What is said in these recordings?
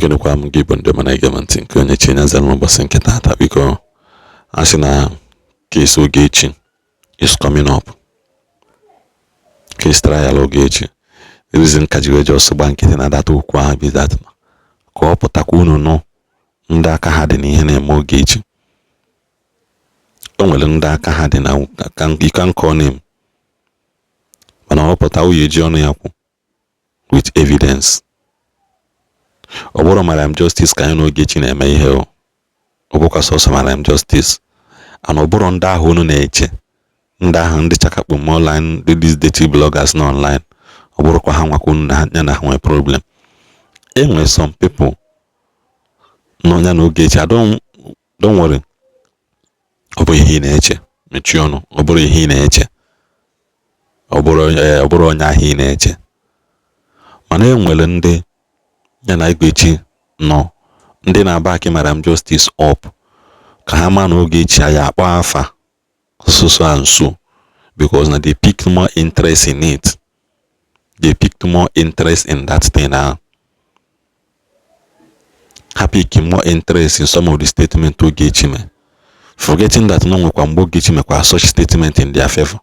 Ekenekwa m gị bụ ndị ọma na-ege m ntị, nke onye chi nyazara n'ụbọchị nke taata. Biko, a sị na case Ogechi is coming up, case trial Ogechi. The reason ka ji wee just gba nkịtị na data okwu ahụ bụ that ka ọ pụtakwa unu nụ ndị aka ha dị n'ihe na-eme Ogechi. O nwere ndị aka ha dị na, you can call name, mana ọ pụta oyi eji ọnụ ya kwu with evidence. Ọ bụrụ Mariam Justice ka anyị na Ogechi na-eme ihe o, ọ bụkwa sọsọ Mariam Justice and ọ bụrụ ndị ahụ unu na-eche, ndị ahụ ndị chakakpu m online, ndị these dirty bloggers na online, ọ bụrụkwa ha nwakwa unu na ya na ha nwee problem. E nwere some people nọ ya na Ogechi. I don't worry, ọ bụ ihe ị na-eche, mechie ọnụ. Ọ bụrụ ihe ị na-eche, ọ bụrụ onye ahụ ị na-eche, mana e nwere ndị ya na Ogechi nọ, ndị na-aback Mariam Justice up ka ha ma na Ogechi anyị akpọ afa so so and so, because na they picked more interest in it, they picked more interest in that thing ahụ. Ha pick more interest in some of the statement Ogechi mee, forgetting that no nwekwa mgbe Ogechi mekwa such statement in their favor.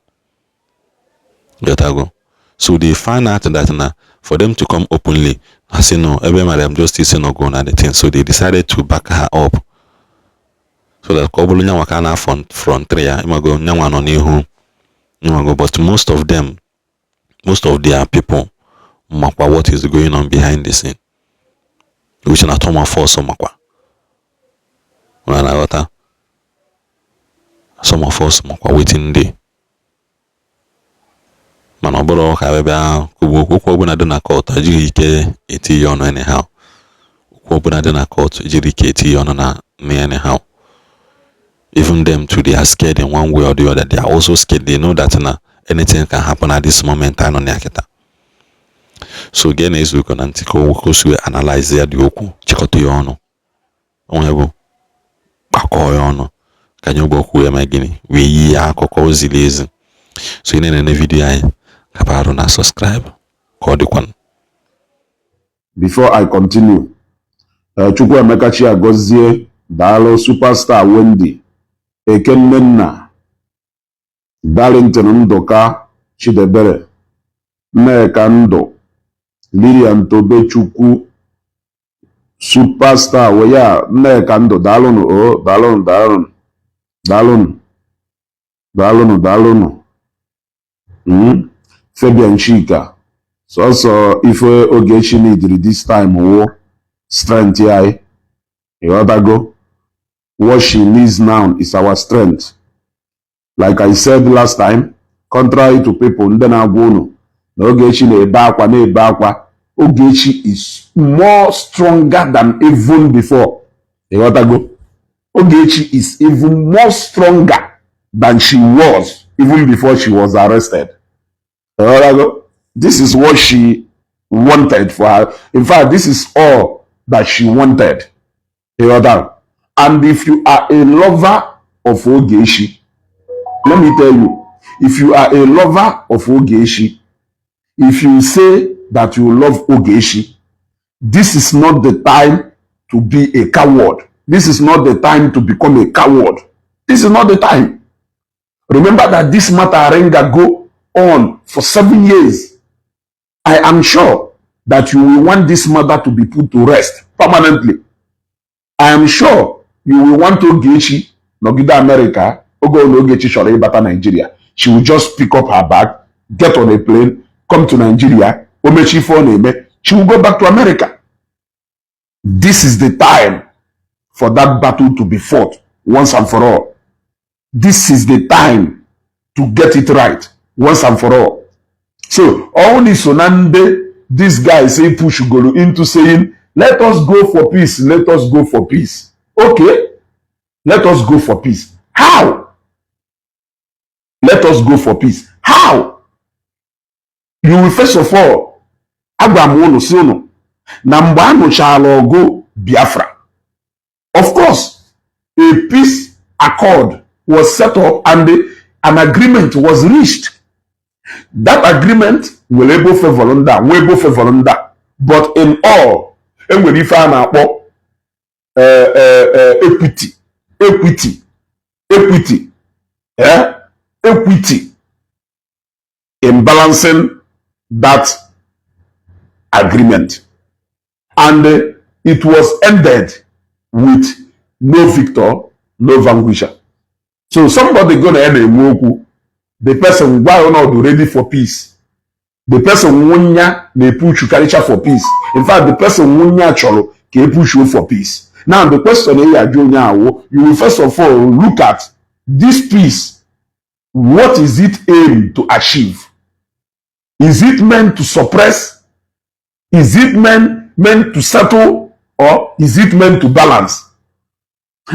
Gotago? So they find out that na for them to come openly and say no, ebe Mariam Justice no go na the thing, so they decided to back her up so that ka ọ bụrụ nyanwa ka a na front ya, ịmago, nyanwa nọ n'ihu, ịmago. But most of them, most of their people makwa what is going on behind the scene, which na some of us makwa. Una na-aghọta? Some of us makwa wetin dey, mana ọ bụrụ ka bịa kwubu okwu. Okwu ọbụla dị na court ejighị ike eti ya ọnụ anyhow. Okwu ọbụla dị na court ejiri ike eti ya ọnụ na anyhow. Even them too, they are scared in one way or the other. They are also scared. They know that na anything can happen at this moment anyị nọ na ya kịta. So gee na ezuko na ntị ka o si wee analyze ya dị okwu, chịkọta ya ọnụ, onwe bụ gbakọọ ya ọnụ ka anyị okwu ya mee gịnị wee yie akụkọ ziri ezi. So ị na-enene video anyị, kaba arụ na subscribe ka ọ dịkwanụ. Before I continue, Chukwuemeka Chiagozie, daalụ. Superstar Wendy Ekennenna, Darlington Ndụka, Chidebere Nneka, Ndụ Lilian, Tobechukwu, Superstar weya Nneka Ndụ, daalụnụ o, daalụnụ, daalụnụ, daalụnụ, daalụnụ, daalụnụ. Fabian Chika, sọsọ ife Ogechi neediri this time wụ strength ya. Ịghọtago? What she needs now is our strength. Like I said last time, contrary to people ndị na-agwa unu na Ogechi na-ebe akwa na-ebe akwa, Ogechi is more stronger than even before. Ịghọtago? Ogechi is even more stronger than she was even before she was arrested. Ịghọtago? This is what she wanted for her. In fact, this is all that she wanted. Ịghọtara? And if you are a lover of Ogechi, let me tell you, if you are a lover of Ogechi, if you say that you love Ogechi, this is not the time to be a coward. This is not the time to become a coward. This is not the time. Remember that this matter renga go on for 7 years. I am sure that you will want this matter to be put to rest permanently. I am sure you will want Ogechi nọgide America. Oge ọbụla Ogechi chọrọ ịbata Nigeria, she will just pick up her bag, get on a plane, come to Nigeria. O mechi ife ọ na-eme, she will go back to America. This is the time for that battle to be fought once and for all. This is the time to get it right once and for all. So only so na ndị this guy say push goro into saying, "Let us go for peace, let us go for peace." Okay, let us go for peace. How? Let us go for peace. How? You will first of all, agwa m unu si unu na mgbe a nụchala ọgụ Biafra, of course a peace accord was set up and an agreement was reached. That agreement nwere ebe o favor ndị a, nwee ebe o favor ndị a, but in all, Enwere ife a na-akpọ equity, equity, equity, equity in balancing that agreement, and it was ended with no victor, no vanquisher. So somebody go na ya na-enwe okwu, the person gwa ya na ready for peace, the person nwunya na-epuchu karịcha for peace. In fact, the person nwunya chọrọ ka epushuo for peace. Now, the question ị ga-ajụ onye awụ, you will first of all look at this peace. What is it aimed to achieve? Is it meant to suppress? Is it meant to settle, or is it meant to balance?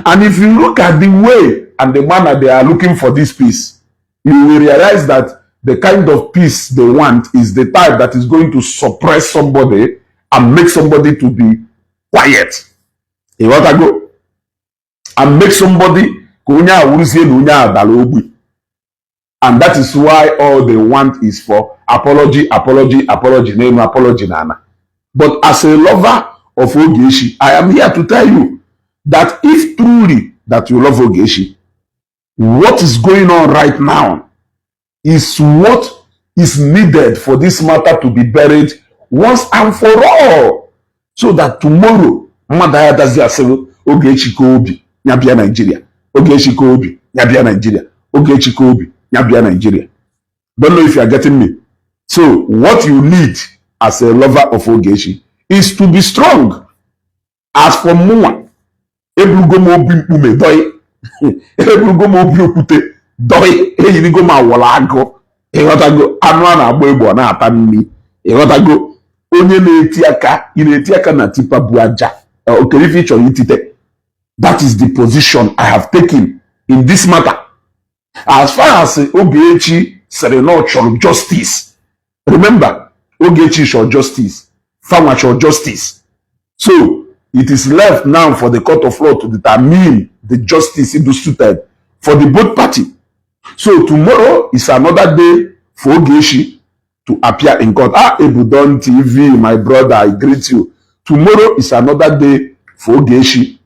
And if you look at the way and the manner they are looking for this peace, you will realize that the kind of peace they want is the type that is going to suppress somebody and make somebody to be quiet. Ịghọtago? And make somebody ka onye a wụrụzie na onye a dara ogbi. And that is why all they want is for apology, apology, apology n'elu, apology n'ala. But as a lover of Ogechi, I am here to tell you that if truly that you love Ogechi, what is going on right now is what is needed for this matter to be buried once and for all, so that tomorrow mmadụ anya dazi asịrị Ogechi ka obi ya bịa Nigeria, Ogechi ka obi ya bịa Nigeria, Ogechi ka obi ya bịa Nigeria. Don't know if you are getting me. So what you need as a lover of Ogechi is to be strong. As for mụnwa, eburugo m obi mkpume dọị, eburugo m obi okwute dọị, eyirigo m awọrọ agụ. Ịghọtago? Anụ a na-agba egbe ọ na-ata nri. Ịghọtago? Onye na-eti aka, ị na-eti aka na tipper bụ aja okere ife ị chọrọ itite. That is the position I have taken in this matter. As far as Ogechi sịrị na ọ chọrọ justice, remember, Ogechi chọrọ justice, fanwa chọrọ justice. So it is left now for the court of law to determine the justice it suited for the both party. So tomorrow is another day for Ogechi to appear in court. Ah, Ebudon TV, my brother, I greet you. Tomorrow is another day for Ogechi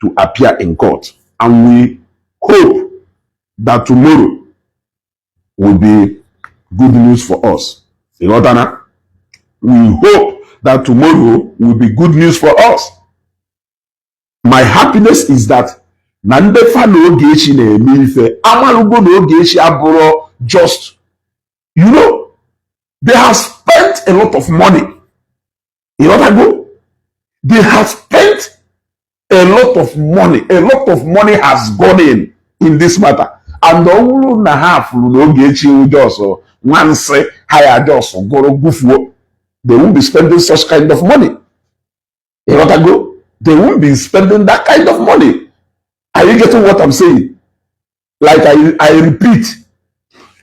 to appear in court, and we hope that tomorrow will be good news for us. Ịghọtana? We hope that tomorrow will be good news for us. My happiness is that na ndị fa na Ogechi na-eme ife amalụgo na Ogechi abụrụ just, they have spent a lot of money. Ịghọtago? They have spent a lot of money. A lot of money has gone in this matter, and ọ bụrụ na ha fụrụ na Ogechi just nwansị ha ya just gụrụ gụfuo, they won't be spending such kind of money. Ịghọtago? They won't be spending that kind of money. Are you getting what I'm saying? Like I repeat,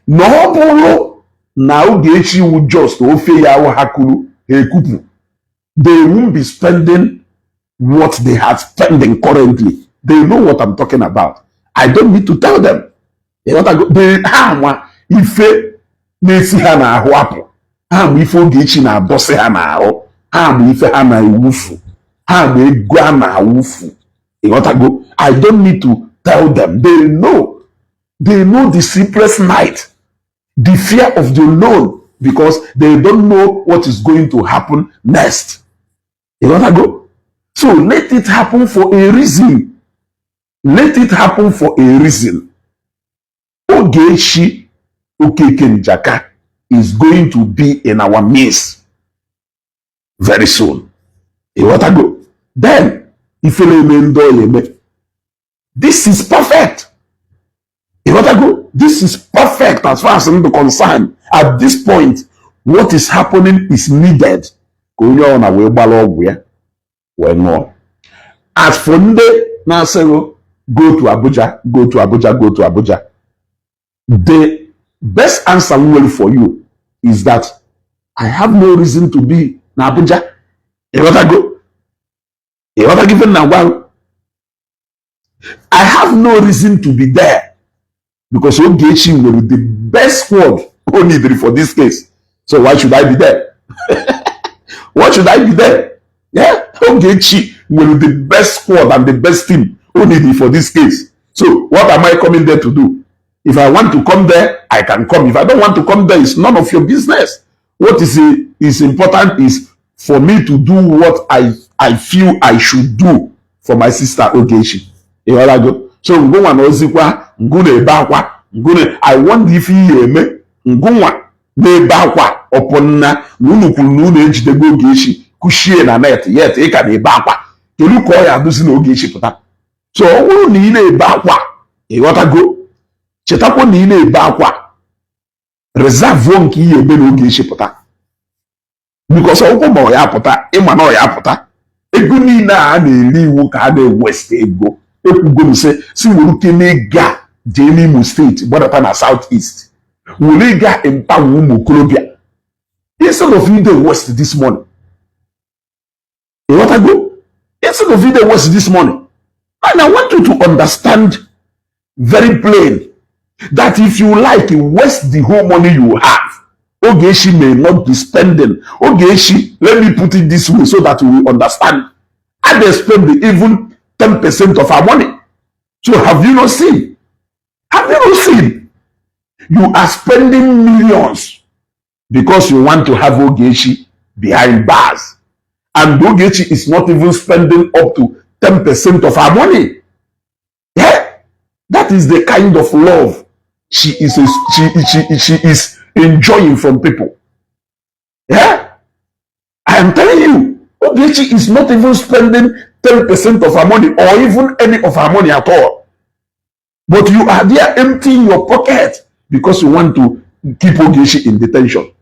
na ọ bụrụ na Ogechi wu just ofe ya ahụ ha kuru ha ekupu, they won't be spending what they are spending currently. They know what I'm talking about. I don't need to tell them. Ịghọtago? They ha ma ife na-esi ha n'ahụ apụ, ha ma ife Ogechi na-adọsị ha n'ahụ, ha ma ife ha na-ewufu, ha ma ego a na-awụfu. Ịghọtago? I don't need to tell them. They know. They know the sleepless night, the fear of the unknown, because they don't know what is going to happen next. Ịghọtago? So let it happen for a reason. Let it happen for a reason. Ogechi Okeke Njaka is going to be in our midst very soon. Ịghọtago? Then ifele eme ndị ọya eme. This is perfect. Ịghọtago? This is perfect as far as I'm concerned. At this point, what is happening is needed. Ka onye ọ na wee gbara ọgwụ ya wee ṅụọ. As for ndị na-asịghị go to Abuja, go to Abuja, go to Abuja, the best answer m nwere for you is that I have no reason to be na Abuja. Ịghọtago? Ịghọtago ife m na-agwa gị? I have no reason to be there because Ogechi nwere the best squad o needed for this case. So why should I be there? Why should I be there? Yeah. Ogechi nwere the best squad and the best team o need for this case. So what am I coming there to do? If I want to come there, I can come. If I don't want to come there, it's none of your business. What is important is for me to do what I feel I should do for my sister Ogechi. Ịghọtago? So ngụnwa na ozikwa ngụ na-ebe akwa ngụ na I want ife ihe eme ngụnwa na-ebe akwa ọpụnna na unu kwuru na unu ejidego Ogechi kushie na net, yet ị ka na-ebe akwa. Kedu ka ọ ya adụzi na Ogechi pụta? So ọ bụrụ na ị na-ebe akwa, ịghọtago, chetakwa na ị na-ebe akwa, reserve nke ihe ebe na Ogechi pụta, because ọgwụkwọ ma ọ ya apụta, ịma na ọ ya apụta, ego niile a na-eri iwu ka a na-ewest ego. Ekwugo m sị si were kene ego a jee n'Imo Steeti, gbadata na South East, were ego a empower ụmụ okorobịa instead of you dey waste this money. Ịghọtago? Instead of you dey waste this money. And I want you to understand very plain that if you like, waste the whole money you have, Ogechi may not be spending. Ogechi, let me put it this way so that you will understand. I dey spend even 10% of our money. So have you not seen? Have you not seen? You are spending millions because you want to have Ogechi behind bars. And Ogechi is not even spending up to 10% of our money. Yeah? That is the kind of love she is enjoying from people. Yeah? I am telling you, Ogechi is not even spending 10% of her money or even any of her money at all. But you are there emptying your pocket because you want to keep Ogechi in detention.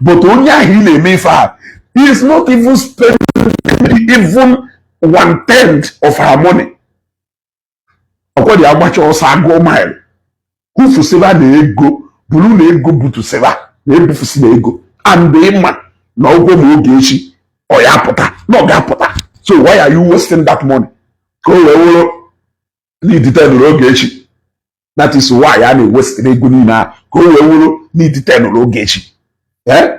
But onye ahụ ị na-eme ife a, he is not even spending even one tenth of her money. Ọkwa dị agbacha ọsọ agụọ mile hụfusịba na ego buru na ego butusịba na ebufusi na ego and ịma na ụgwọ ma Ogechi ọ ya apụta na ọ ga-apụta. So why are you wasting that money? Ka o wee wụrụ na iditenụrụ Ogechi. That is why a na-ewesịrị ego niile ahụ, ka o wee wụrụ na iditenụrụ Ogechi. Eh?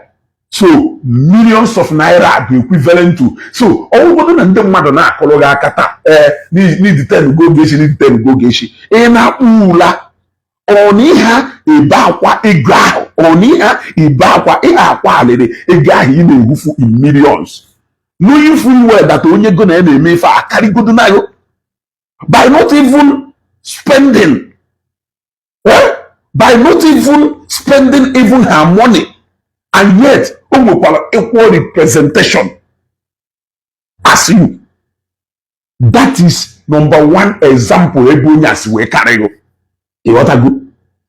So millions of naira bụ equivalent to, so ọgwụgwọdụ na ndị mmadụ na-akụrụ gị aka taa, ee, n'iditenụgo Ogechi, n'iditenụgo Ogechi, ị na-akpụ ụla ọ na ihe ebe akwa ego ahụ, ọ na ihe ebe akwa ihe akwa alịrị ego ahụ ị na-ehufu in millions, knowing full well that onye go na ya na-eme ife a karịgodo na yo by not even spending, eh? By not even spending even her money, and yet o nwekwara equal representation as you. That is number one example ebe onye a si wee karịgo. Ịghọtago?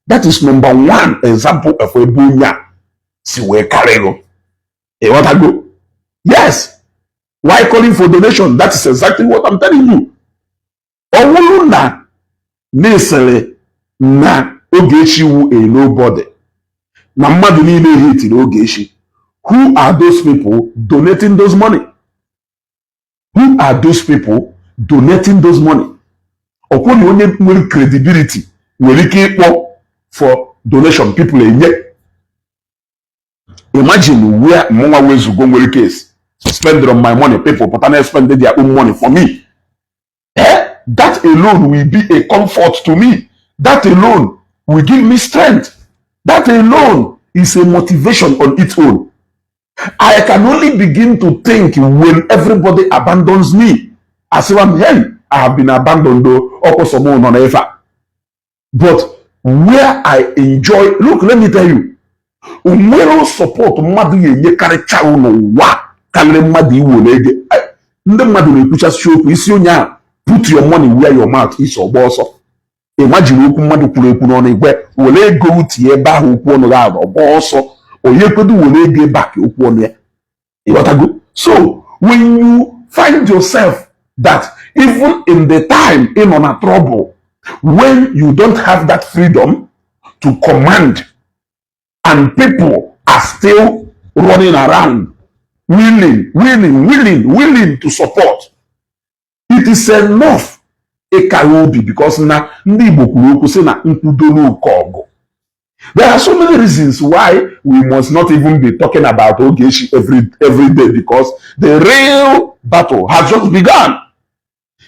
That is number one example of ebe onye a si wee karịgo. Ịghọtago? Yes. Why calling for donation? That is exactly what I'm telling you. Ọ bụrụ na na-esere na Ogechi wu a nobody, na mmadụ niile hitiri Ogechi, who are those people donating those money? Who are those people donating those money? Ọkwụ na onye nwere credibility nwere ike ịkpọ for donation, people enye. Imagine where mụnwa wezugo nwere case spend on my money, people pụta na spend their own money for me. Eh? That alone will be a comfort to me. That alone will give me strength. That alone is a motivation on its own. I can only begin to think when everybody abandons me. As if I'm, hey, I have been abandoned though. Ọkụ nọ n'efe a. But where I enjoy, look, let me tell you, nwere support mmadụ ga-enyekarịcha n'ụwa karịrị mmadụ iwere ego. Ndị mmadụ na-ekwuchasị okwu isi onye ahụ, "Put your money where your mouth is," ọgba ọsọ. Imagine okwu mmadụ kwuru ekwu n'ọnụ igwe were ego tinye ebe ahụ okwu ọnụ gị ahụ, ọgba ọsọ. Onye kwedo were ego ebe a ka okwu ọnụ ya. Ịghọtago? So when you find yourself that even in the time ị nọ na trouble, when you don't have that freedom to command, and people are still running around willing, willing, willing, willing to support, it is enough ịkara obi, because na ndị Igbo kwuru okwu sị na nkwudoro ụkọ ọgụ. There are so many reasons why. We must not even be talking about Ogechi every day because the real battle has just begun.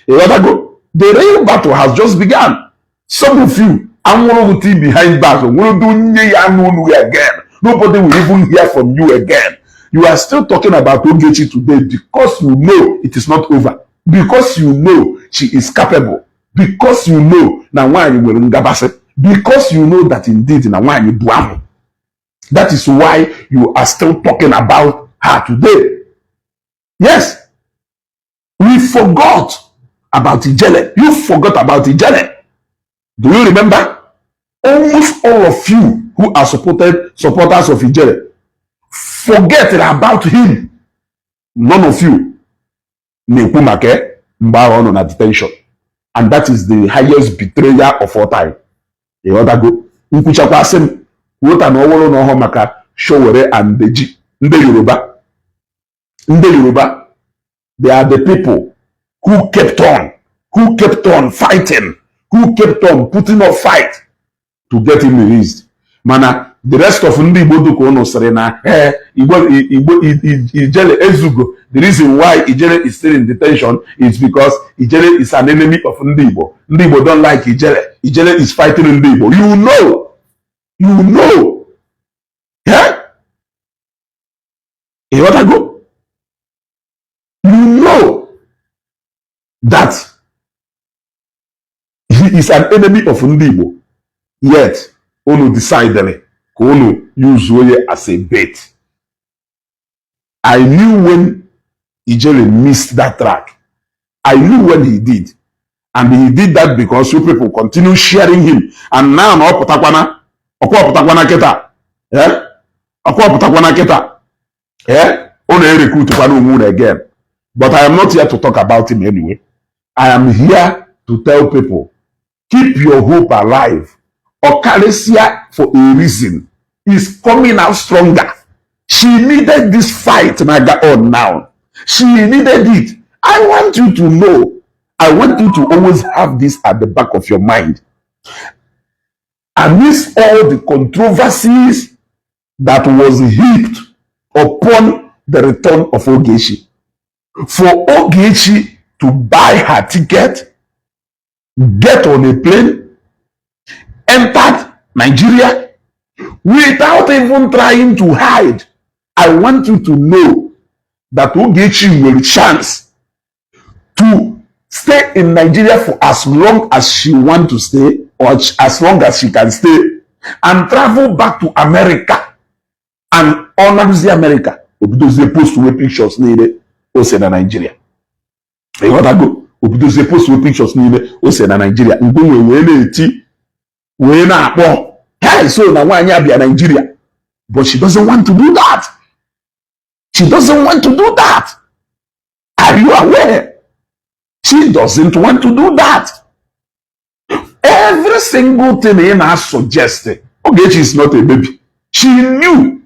Ịghọtago? The real battle has just begun. Some of you anwụrụ tea behind bars, nwụrụ nye ya anụ unu again. Nobody will even hear from you again. You are still talking about Ogechi today because you know it is not over, because you know she is capable, because you know na nwaanyị nwere ngabasị, because you know that indeed na nwaanyị bụ ahụ. That is why you are still talking about her today. Yes, we forgot about Ijele. You forgot about Ijele. Do you remember? Almost all of you who are supporters of Ijele forget about him. None of you na-ekwu maka ya mgbe ahụ ọ nọ na detention, and that is the highest betrayal of all time. Ịghọtago? Nkwuchakwa, sị m kwuota na ọ wụrụ na ọhụ maka Sowore and Deji, ndị Yoruba, ndị Yoruba, they are the people who kept on fighting, who kept on putting up fight to get him released. Mana the rest of ndị Igbo dịka ụnụ sịrị na ee, Igbo Igbo Ijele ezugo. The reason why Ijele is still in detention is because Ijele is an enemy of ndị Igbo. Ndị Igbo don't like Ijele. Ijele is fighting ndị Igbo. You know, you know, yeah? Ịghọtago? You know that he is an enemy of ndị Igbo, yet unu decided ka unu use ya as a bait. I knew when Ijele missed that track. I knew when he did, and he did that because you people continue sharing him. And now na ọ pụtakwana, ọkwa ọpụtakwana kịta, eh, ọkwa ọpụtakwana kịta, eh, ọ na-erecruitkwana onwe unu again. But I am not here to talk about him anyway. I am here to tell people, keep your hope alive. Ọkarịsịa for a reason is coming out stronger. She needed this fight na on now. She needed it. I want you to know, I want you to always have this at the back of your mind. Amidst all the controversies that was heaped upon the return of Ogechi, for Ogechi to buy her ticket, get on a plane, entered Nigeria without even trying to hide. I want you to know that Ogechi will chance to stay in Nigeria for as long as she want to stay or as long as she can stay and travel back to America, and ọ naruzie America, obidozie post we pictures niile o si na Nigeria. Ịghọtago? Obidozie post we pictures niile o si na Nigeria. Ngwunwe wee na-eti, wee na-akpọ, "Hey, so na nwaanyị abịa Nigeria." But she doesn't want to do that. She doesn't want to do that. Are you aware? She doesn't want to do that. Every single thing ị na-suggest, Ogechi is not a baby. She knew.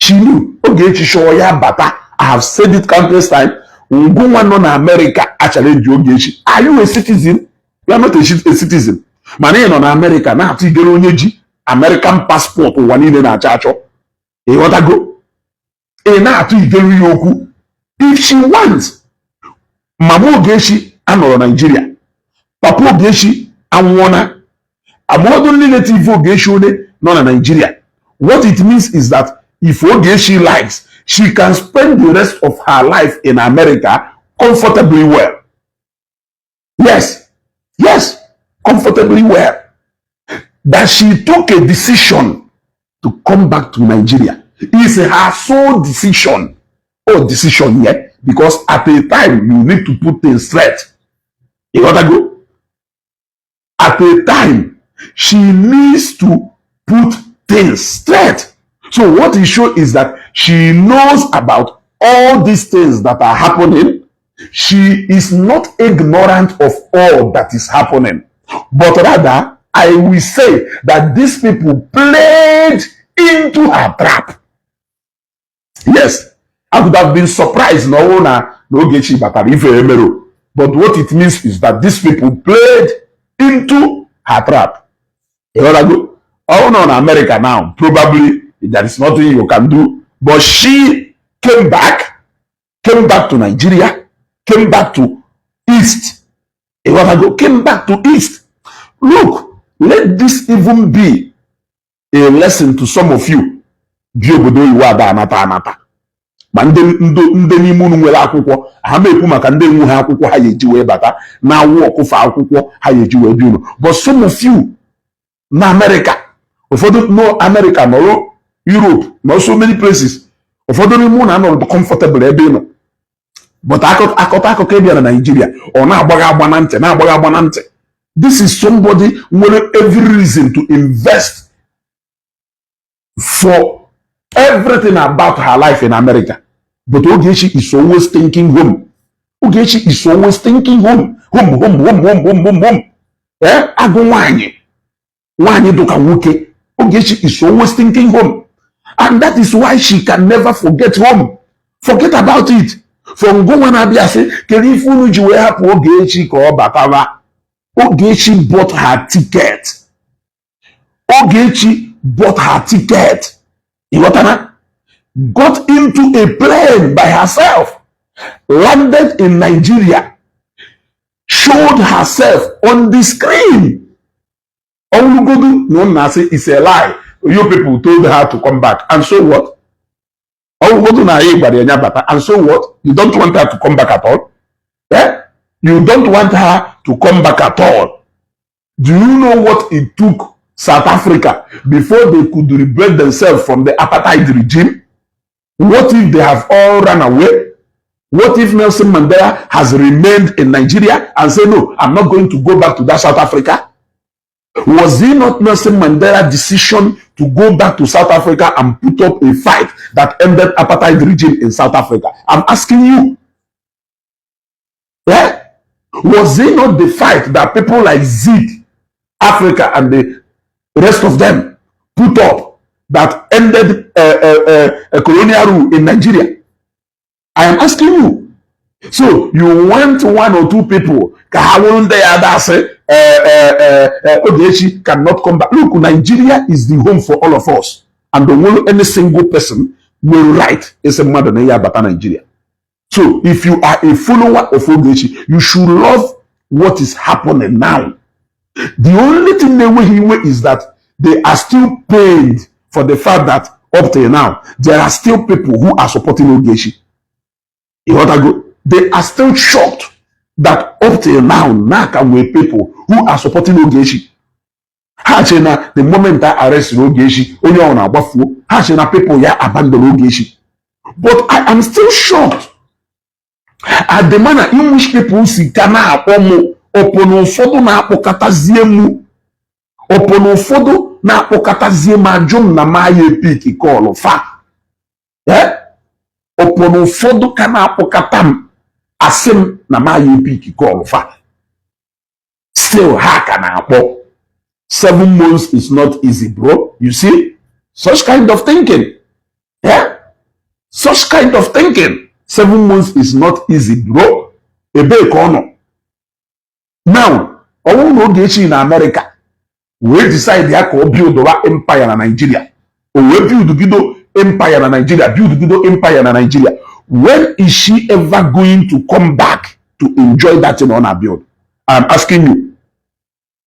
She knew. Ogechi chọọ ya bata. I have said it countless times. Ngụnwa nọ na America achara eji Ogechi. Are you a citizen? You are not a citizen. Mana ị nọ na America na-atụ igere onye ji American passport ụwa niile na-achọ achọ. Ịghọtago? Ị na-atụ igere ya okwu. If she wants, Mama Ogechi anọrọ Nigeria. Papa Ogechi anwụọna. Among relative Ogechi one nọ na Nigeria. What it means is that if Ogechi likes, she can spend the rest of her life in America comfortably well. Yes, comfortably well. That she took a decision to come back to Nigeria is her sole decision. Oh, decision, yeah. Because at a time, you need to put things straight. You gotta go. At a time, she needs to put things straight. So what it shows is that she knows about all these things that are happening. She is not ignorant of all that is happening. But rather, I will say that these people played into her trap. Yes, I could have been surprised no na Ogechi batara ife emero. But what it means is that these people played into her trap. Ịghọtago? Ọ nọ na America now, probably. There is nothing you can do. But she came back to Nigeria, came back to East. Ịghọtago? Came back to East. Look, let this even be a lesson to some of you bi obodo oyibo ada anata anata, ma ndị ndị ndị n'ime unu nwere akwụkwọ. Ha ma ekwu maka ndị enwe ha akwụkwọ ha ga-eji wee bata na awụ ọkụfa akwụkwọ ha ga-eji wee bi unu. But some of you na America, ụfọdụ no America, nọrọ Europe, nọ so many places, ụfọdụ n'ime unu anọrọ comfortable ebe ị nọ, but akọta akụkọ ịbịa na Nigeria, ọ na-agbagha agba na ntị, na-agbagha agba na ntị. This is somebody nwere every reason to invest for everything about her life in America. But Ogechi is always thinking home. Ogechi is always thinking home, home, home, home, home, home, home, home. Eh? Agụ nwanyị. Nwanyị dụka nwoke. Ogechi is always thinking home. And that is why she can never forget home. Forget about it. For ngụnwa na-abịa sị, kedu ife unu ji wee hapụ Ogechi ka ọ batara? Ogechi bought her ticket. Ogechi bought her ticket. Ịghọtara? Got into a plane by herself, landed in Nigeria, showed herself on the screen. Ọwụlụgodu na ọ na-asị it's a lie. You people told her to come back. And so what? Ọwụlụgodu na anyị gwara ya ya bata. And so what? You don't want her to come back at all? Eh? You don't want her to come back at all. Do you know what it took South Africa before they could liberate themselves from the apartheid regime? What if they have all run away? What if Nelson Mandela has remained in Nigeria and say, "No, I'm not going to go back to that South Africa"? Was it not Nelson Mandela's decision to go back to South Africa and put up a fight that ended apartheid regime in South Africa? I'm asking you. Yeah? Was it not the fight that people like Zik, Africa, and the rest of them put up that ended colonial rule in Nigeria? I am asking you. So you want one or two people ka ha wụrụ ndị ya ada asị Ogechi cannot come back. Look, Nigeria is the home for all of us, and onwere any single person nwere right ịsị mmadụ na ya abata Nigeria. So if you are a follower of Ogechi, you should love what is happening now. The only thing na-enweghị iwe is that they are still pained for the fact that up till now there are still people who are supporting Ogechi. Ịghọtago? They are still shocked that up till now na ka nwee people who are supporting Ogechi. Ha che na the moment a arrest Ogechi, onye ọ na-agbafuo. Ha che na people ya abandon Ogechi. But I am still shocked at the manner in which people si ka na-akpọ mụ ọpụna, ụfọdụ na-akpọkọtazie mụ ọpụna, ụfọdụ na-akpọkọtazie m ajụ m na ma ya e pick call fa. Ọpụna ụfọdụ ka na-akpọkọta m asị m na ma ya e pick call fa. Still ha ka na-akpọ, "7 months is not easy, bro." You see such kind of thinking? Yeah? Such kind of thinking, "7 months is not easy, bro." Ebee ka ọ nọ now? Ọ bụrụ na Ogechi na Amerịka wee decide ya ka ọ buildwa empire na Nigeria, o wee build gido empire na Nigeria, build gido empire na Nigeria, when is she ever going to come back to enjoy that thing ọ na build? I'm asking you,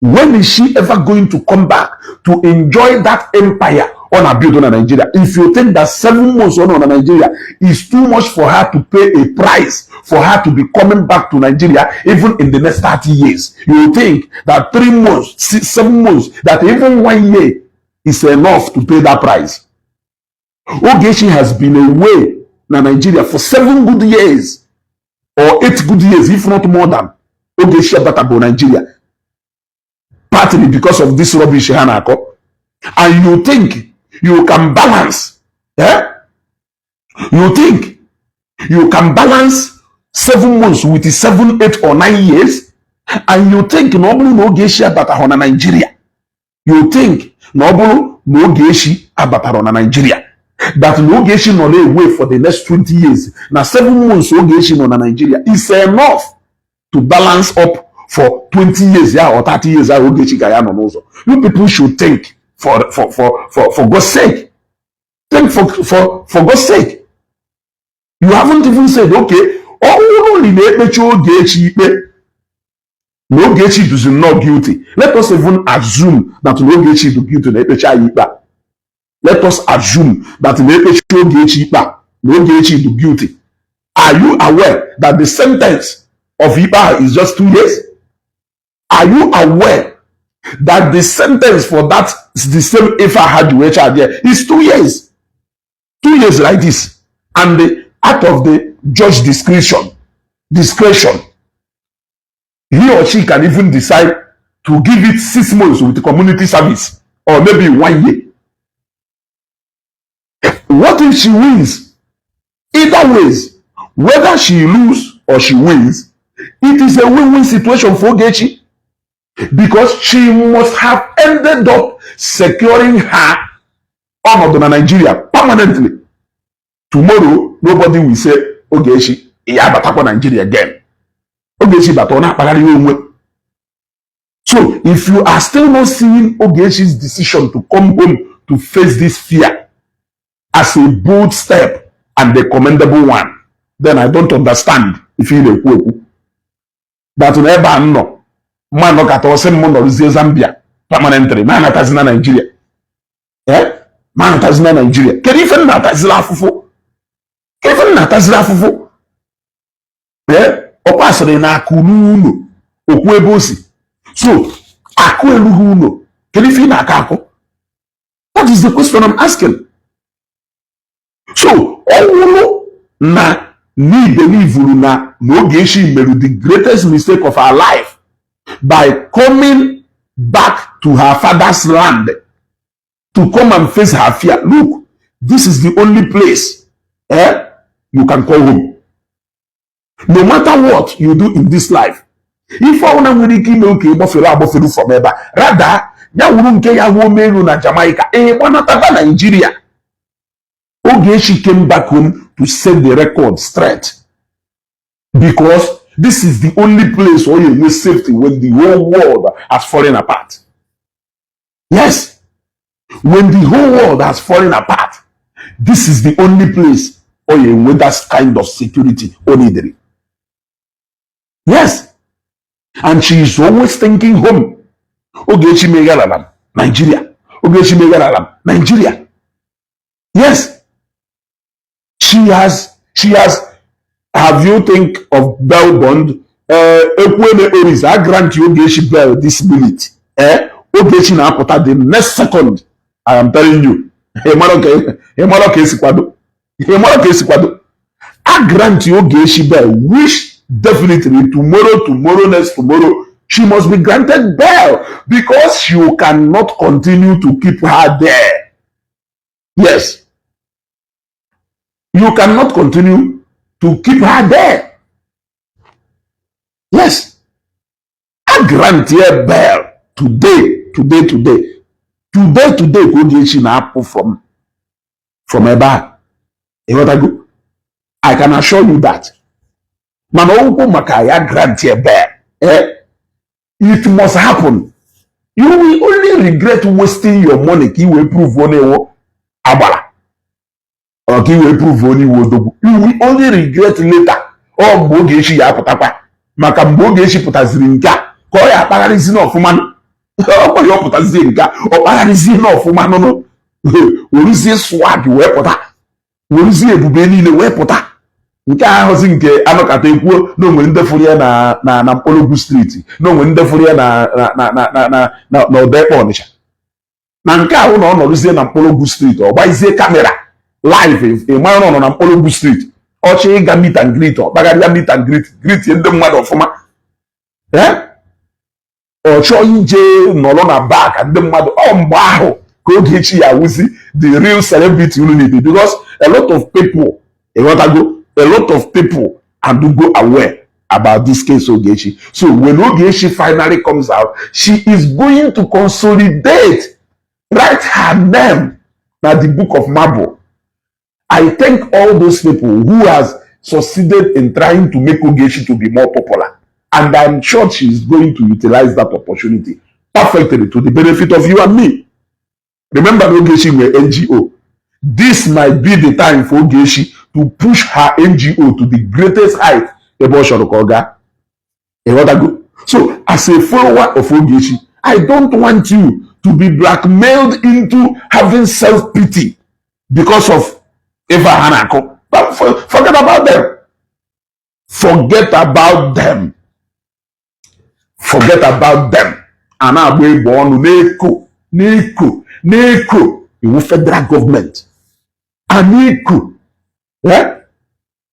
when is she ever going to come back to enjoy that empire ọ na build na Nigeria? If you think that 7 months ọ nọ na Nigeria is too much for her to pay a price for her to be coming back to Nigeria even in the next 30 years, you will think that 3 months, 6, 7 months, that even one year is enough to pay that price. Ogechi has been away na Nigeria for 7 good years or 8 good years, if not more than. Ogechi abatabụ Nigeria partly because of this rubbish ha na-akọ, and you think you can balance, eh? You think you can balance 7 months with 7, 8 or 9 years? And you think na ọ bụrụ na Ogechi abatahụ na Nigeria, you think na ọ bụrụ na Ogechi abatara na Nigeria, that na Ogechi nọ na-away for the next 20 years, na 7 months Ogechi nọ na Nigeria is enough to balance up for 20 years ya or 30 years ahụ Ogechi ga ya nọ n'ụzọ? You people should think for God's sake. Think, for God's sake, you haven't even said, okay, ọ bụrụ na ị na-ekpechi Ogechi ikpe na Ogechi duzi nnọọ guilty, let us even assume that na Ogechi du guilty na ekpechi anyị ikpe a. Let us assume that na ekpechi Ogechi ikpe a na Ogechi du guilty. Are you aware that the sentence of ikpe ahụ is just 2 years? Are you aware that the sentence for that, the same ife ha ji wee charge there, is 2 years? 2 years like this, and the out of the judge discretion, he or she can even decide to give it 6 months with community service or maybe one year. What if she wins? Either ways, whether she lose or she wins, it is a win-win situation for Ogechi, because she must have ended up securing her ọnọdụ na Nigeria permanently. Tomorrow, nobody will say, "Ogechi, ya abatakwa Nigeria again." Ogechi bata, ọ na-akpagharị onwe. So if you are still not seeing Ogechi's decision to come home to face this fear as a bold step and a commendable one, then I don't understand if ị na-ekwu ekwu that na ebe a m nọ mma nọkata ọsị m nọrụzie Zambia permanently ma anatazi na Nigeria, eh, ma anatazi na Nigeria. Kedu ife m na-ataziri afụfụ? Kedu ife m na-ataziri afụfụ? Ee, ọkwa asịrị na akụ n'ụlọ okwu ebe o si so akụ elughị ụlọ. Kedu ife ị na-akọ akụ? That is the question I'm asking. So ọ wụrụ na n'ibelivuru na Ogechi meru the greatest mistake of her life by coming back to her father's land to come and face her fear. Look, this is the only place, eh, you can call home. No matter what you do in this life, ife ọbụla nwere ike ime oke ịgbafere agbafere from ebe a, rada ya wuru nke ya hụ elu na Jamaica, ee, gbanataba Nigeria. Ogechi came back home to set the record straight, because this is the only place where you enwe safety when the whole world has fallen apart. Yes, when the whole world has fallen apart, this is the only place where you enwe that kind of security o needed. Yes, and she is always thinking home. Ogechi megharala m Nigeria, Ogechi megharala m Nigeria. Yes, she has. Have you think of bail bond? Ekwueme Oris a grant you Ogechi bail this minute, eh, Ogechi na-apụta the next second. I am telling you. Ị mara ka esi kwado, ị mara ka esi kwado. A grant you Ogechi bail, which definitely tomorrow, tomorrow, next tomorrow, she must be granted bail, because you cannot continue to keep her there. Yes, you cannot continue to keep her there. Yes, a grant her bail today, today, today, today, today ka Ogechi na-apụ from ebe a. Ịghọtago? I can assure you that. Mana okwu maka ya grant her bail, eh, it must happen. You will only regret wasting your money ka i wee prove onye iwu agbara ọ, ka i wee prove onye iwu odogwu. You will only regret later. Ọ mgbe Ogechi ya apụtakwa, maka mgbe Ogechi pụtaziri nke a ka ọ ya akpagharịzi n'ọfụma. Ọ ya ọ pụtazie nke a, ọ kpagharịzie n'ọfụma nụnụ, weruzie swag wee pụta, weruzie ebube niile wee pụta. Nke ahụzi nke anọkata ekwuo na onwere ndị fụrụ ya na Mkpọrọgwụ Street, na onwere ndị fụrụ ya na Ọdekpe Ọnịcha, na nke ahụ na ọ nọrụzie na Mkpọrọgwụ Street, ọ gbazie camera live, ị mara na ọ nọ na Mkpọrọgwụ Street. Ọchọ ịga meet and greet, ọ kpagharịa meet and greet, greet ndị mmadụ ọfụma. Ee, ọ chọọ ije nọrọ na bar ka ndị mmadụ. Ọ mgbe ahụ ka Ogechi ya awụzi the real celebrity unu need, because a lot of people, ịghọtago, a lot of people go aware about this case Ogechi. So when Ogechi finally comes out, she is going to consolidate, write her name na the book of marble. I thank all those people who has succeeded in trying to make Ogechi to be more popular, and I'm sure she is going to utilize that opportunity perfectly to the benefit of you and me. Remember na Ogechi nwere NGO. This might be the time for Ogechi to push her NGO to the greatest height ebe ọ chọrọ ka ọ gaa. Ịghọtago? So as a follower of Ogechi, I don't want you to be blackmailed into having self-pity because of ife ha na-akụ. But forget about them. Forget about them. Forget about them. A na-agba egbe ọnụ na-eko na-eko na-eko iwu federal government a na-eko, eh?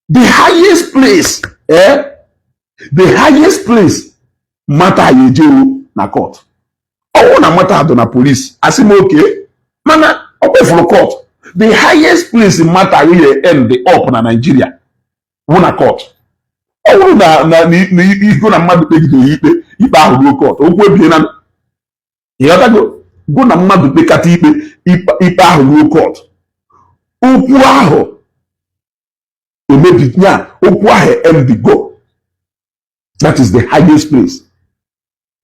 The highest place, eh? The highest place matter ya ejewo na court. Ọwụ na matter dị na police, asị m oke, mana ọ kpefuru court. The highest place matter ya end up na Nigeria wụ na court. Ọ bụrụ na igo na mmadụ kpegidere ikpe, ikpe ahụ ruo court, okwu ebie na. Ịghọtago? Gụ na mmadụ kpekata ikpe, ikpe ahụ ruo court, okwu ahụ emebi ya, okwu ahụ end go. That is the highest place,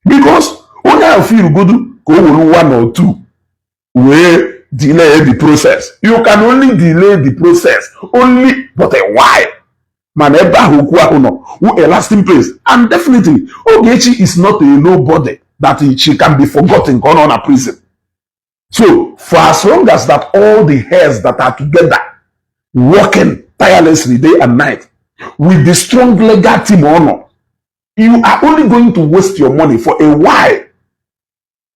because onye ahụ feel godu ka o were one or two wee delay the process. You can only delay the process only but a while, mana ebe ahụ okwu ahụ nọ wụ a lasting place. And definitely Ogechi is not a nobody that she can be forgotten ka ọ nọ na prison. So for as long as that all the hairs that are together working tirelessly day and night with the strong legal team ọ nọ, you are only going to waste your money for a while.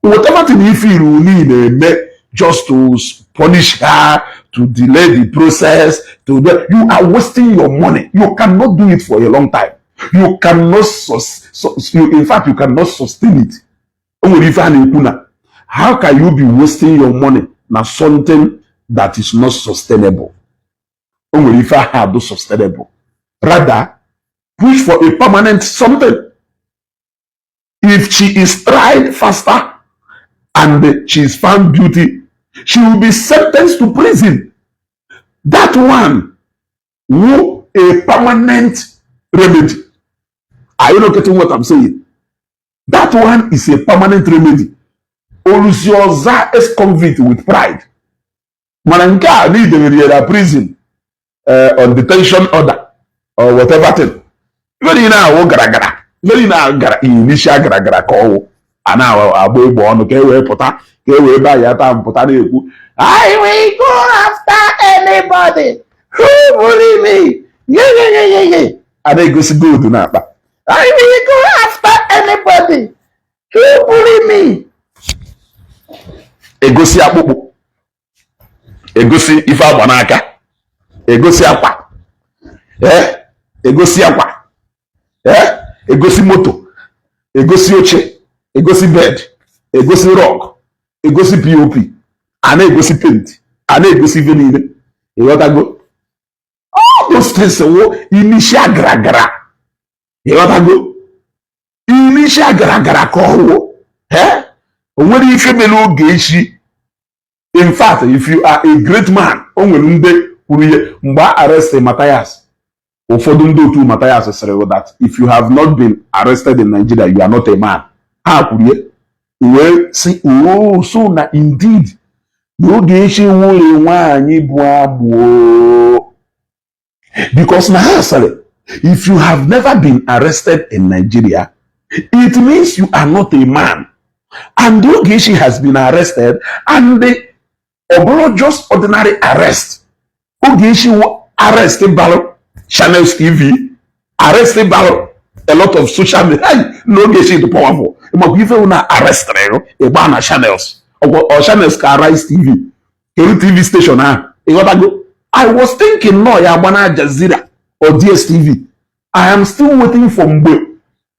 Whatever thing you feel you need eme just to punish her, to delay the process, to do, you are wasting your money. You cannot do it for a long time. You cannot you, in fact, you cannot sustain it. O nwere ife a na-ekwu na how can you be wasting your money na something that is not sustainable? O nwere ife ahụ adụ sustainable. Rather push for a permanent something. If she is tried faster and she is found guilty, she will be sentenced to prison. That one will a permanent remedy. Are you not getting what I'm saying? That one is a permanent remedy. Olusioza ex-convict with pride. Mana nke a na idebere ya na prison on detention order or whatever thing. Ife niile awụ gara gara. Ife niile ahụ gara initial gara gara ka ọwụ. A na-agba egbe ọnụ ka e wee pụta, ka e wee baa ya taa pụta na-ekwu, "I will go after anybody who bully me." Yeah, yeah. A na-egosi gold n'akpa. "I will go after anybody who bully me." Egosi akpụkpụ, egosi ife agba n'aka, egosi akwa, ee, egosi akwa, ee, egosi moto, egosi oche, egosi bed, egosi rug, egosi POP, a na-egosi paint, a na-egosi ife niile. Ịghọtago? All those things wụ initial gara gara. Ịghọtago? Initial gara gara ka ọ wụ. Ee, o nwere ife mere Ogechi. In fact, if you are a great man, o nwere ndị kwuru ihe mgbe a arrest Matthias, ụfọdụ ndị otu Matthias sịrị that if you have not been arrested in Nigeria, you are not a man. Ha kwuru ihe wee sị, "Oh, so na indeed na Ogechi nwụrụ nwaanyị bụ agbụ," because na ha sịrị, if you have never been arrested in Nigeria, it means you are not a man. And Ogechi has been arrested, and ọ bụrụ just ordinary arrest. Ogechi arrest balụ Channels TV, arrest balụ a lot of social media. Hey, na Ogechi dị powerful maka ife wụ na arrestịrị ịgba na Channels ọ Channels ka Arise TV, kedu TV station ahụ? Ịghọtago? I was thinking nọ ya agba na Jazeera or DSTV. I am still waiting for mgbe